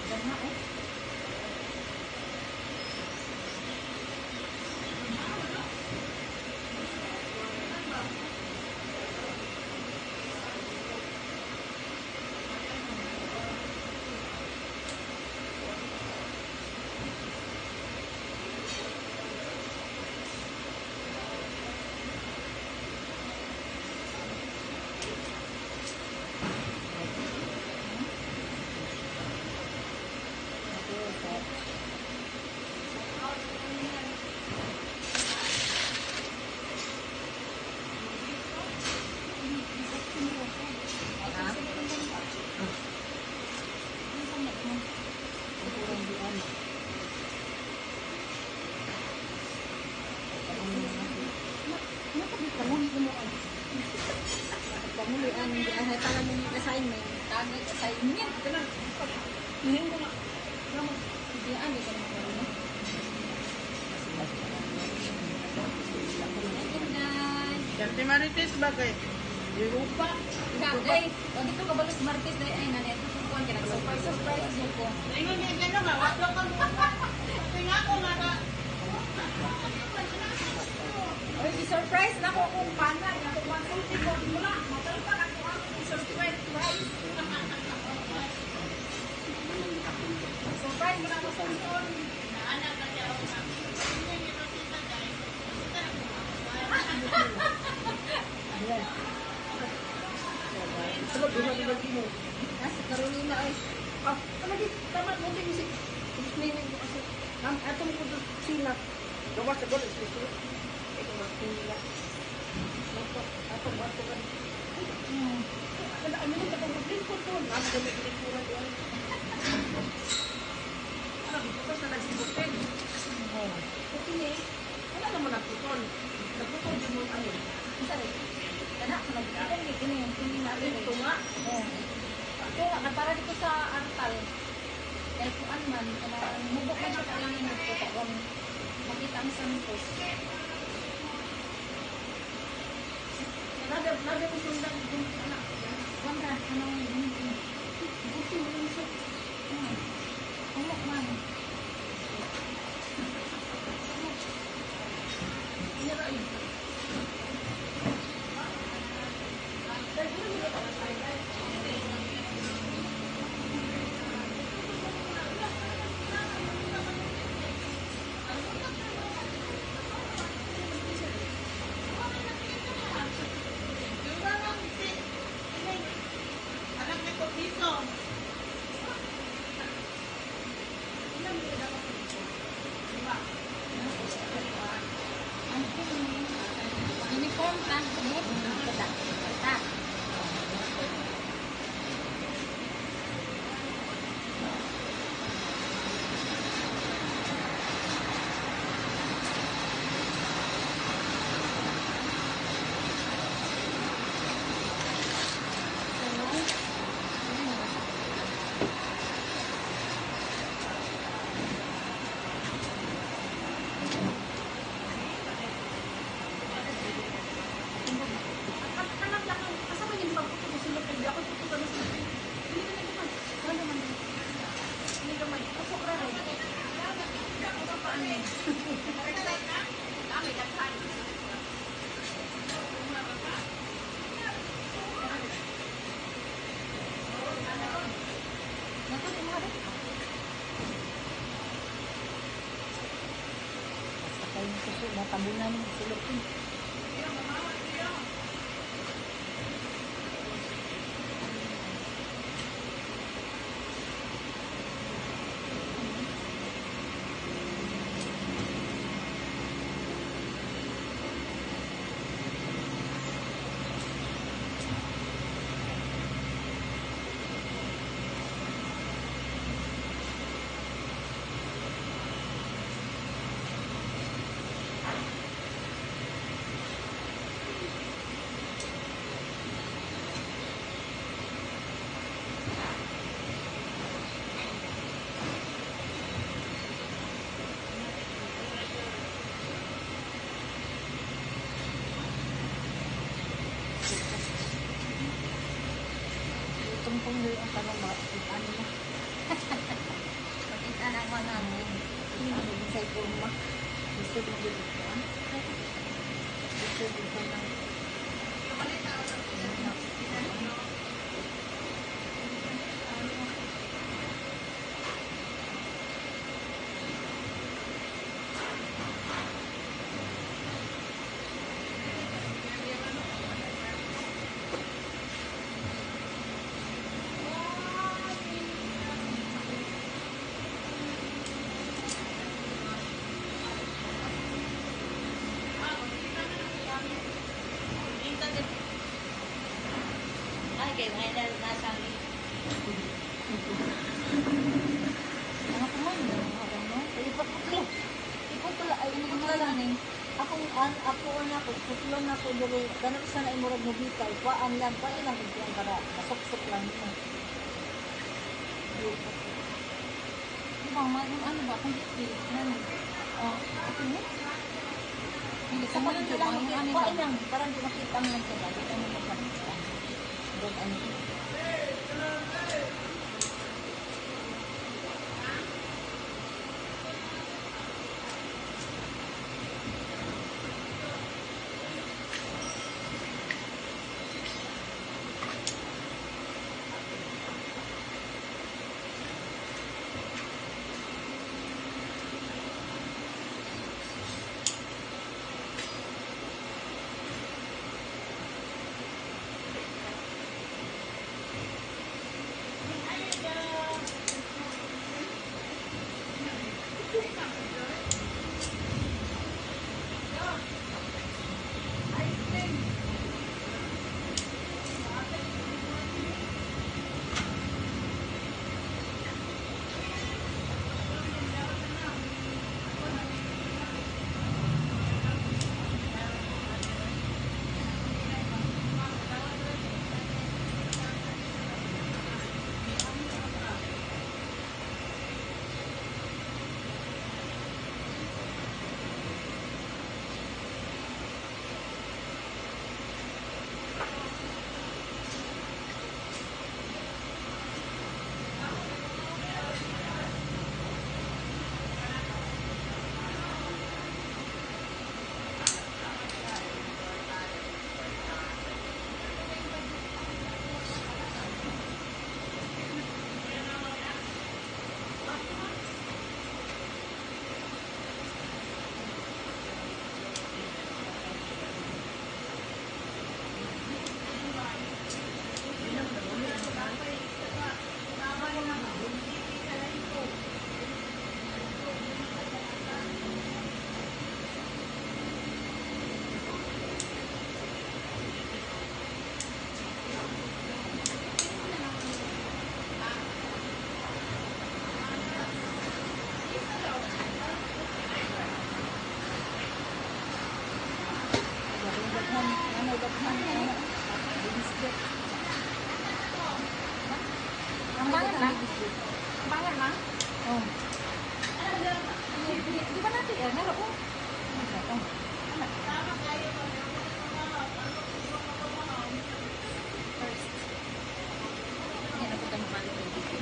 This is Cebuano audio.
Gana eh. Ha? Pamuli ang para mong assignment. Tagay assignment. Ngayon ko nga. Hindi ano ka naman marunong. Ganti Marites ba kay? Europa. Day, o dito ka balos Martes day ay na neto ko kuan kay nag-surprise surprise jud ko. Ingon niya gano nga wa daw kang tinga ko nga na. Oy, gi-surprise na ko akong pana, nga ko konsulti ko mula, matalpak ako ang surprise. Surprise mo na ako sa son. Naanak na siya ako nga. Hindi niya Rosita dai. Nasa Carolina ay. Ah, lagi tama mo din si explainin ko kasi ang atong ko sila. Gawa sa gol is ito mga tinila. Ato ato ato kan. Kada ano mo tapos maglingkod to, na gamit lingkuran doon. Ano bukas na nagsibutin. Oh. Okay ni. Wala naman nagputol. Nagputol din mo ano. Unsa rin? Kana ko nagkaon ni kini yung kini na rin. Ito nga. Oh. Ito nga para dito sa Artal. Kaya kuan man kanang mubok man siya kailangan nagputo kung makita ang santos. Nada nada ko sundan dun anak. Kuan ra kanang Buti mo lang siya. Umok man. Niya ra ay. Diba lang si anak ni Kopiso. Ang kini uniform ka ni kita. Ta. Anak lang ang kasama niya magputol sa sulok kay ako putol sa sulok. Dili ka na gamay. Wala man. Dili gamay. Ako ra rin. Ako pa ano. Natuloy mo rin. Basta kayo suso, matabunan ng sulok yun. Tungtong ang tanong mga ano na. Anak mo na. Ano sa forma? Gusto mo dito ko. Gusto dito ng Ay, kay may na nasa Ano ko man? Ano? Ipaputlo. Iputlo ay Ano iputlo lang lang. eh. Akong an ako na ko putlo na ko diri kanang sa na imurag mobitay kuan lang kuan lang kung kuan para masuksok lang mo. Di ba, yung ano ba? Kung di, ano? Oh, ito mo? Hindi, Sa sa pag mga lang yung ano kuan lang. lang parang di makita mo lang sa dali ano mo pa. Doon ano. Daghan ano daghan ano. Bilis. Ang bangan lang? Ang bangan lang? Oh. Di ba natin yan? Meron ko. Oh. First. Yan ako tayo malit yung video.